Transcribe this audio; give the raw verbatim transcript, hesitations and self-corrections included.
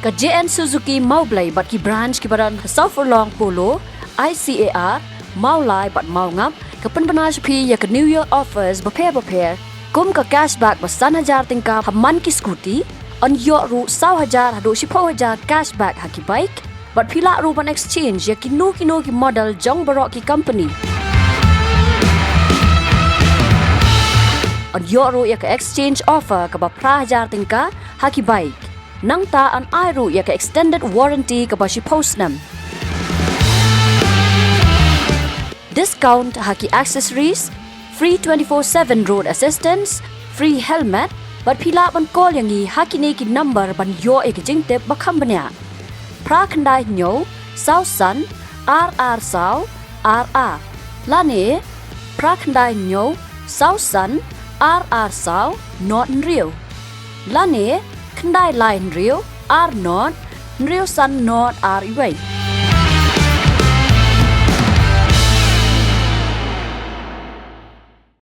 Ka J N Suzuki Mawblei bad ki branch kiba don ha South Furlong, Polo, I C A R, Mawlai bad Mawngap ka pynbna sha phi ïa ka New Year offers bapher bapher, kum ka cashback ba san hajar tyngka ha man ki scooty, yn ïoh ruh saw hajar haduh shiphew hajar cashback ha ki bike, bad phi lah ruh ban exchange ïa kino kino ki model jong baroh ki company. Yn ïoh ruh ïa ka exchange offer kaba phra hajar tyngka ha ki bike. Nangta yn ai ruh ïa ka extended warranty kaba shiphew snem. Discount ha ki accessories, free twenty-four seven road assistance, free helmet, bad phi lah ban call ïa ngi ha kine ki number ban ïoh ïa ki jingtip ba kham bniah. Phra khyndai hynñiew, saw san, ar ar saw, ar ar. Lane, phra khyndai hynñiew, saw san, ar ar saw, nod hynriew. Lane, khyndai lai hynriew, ar nod, hynriew san nod ar uwei.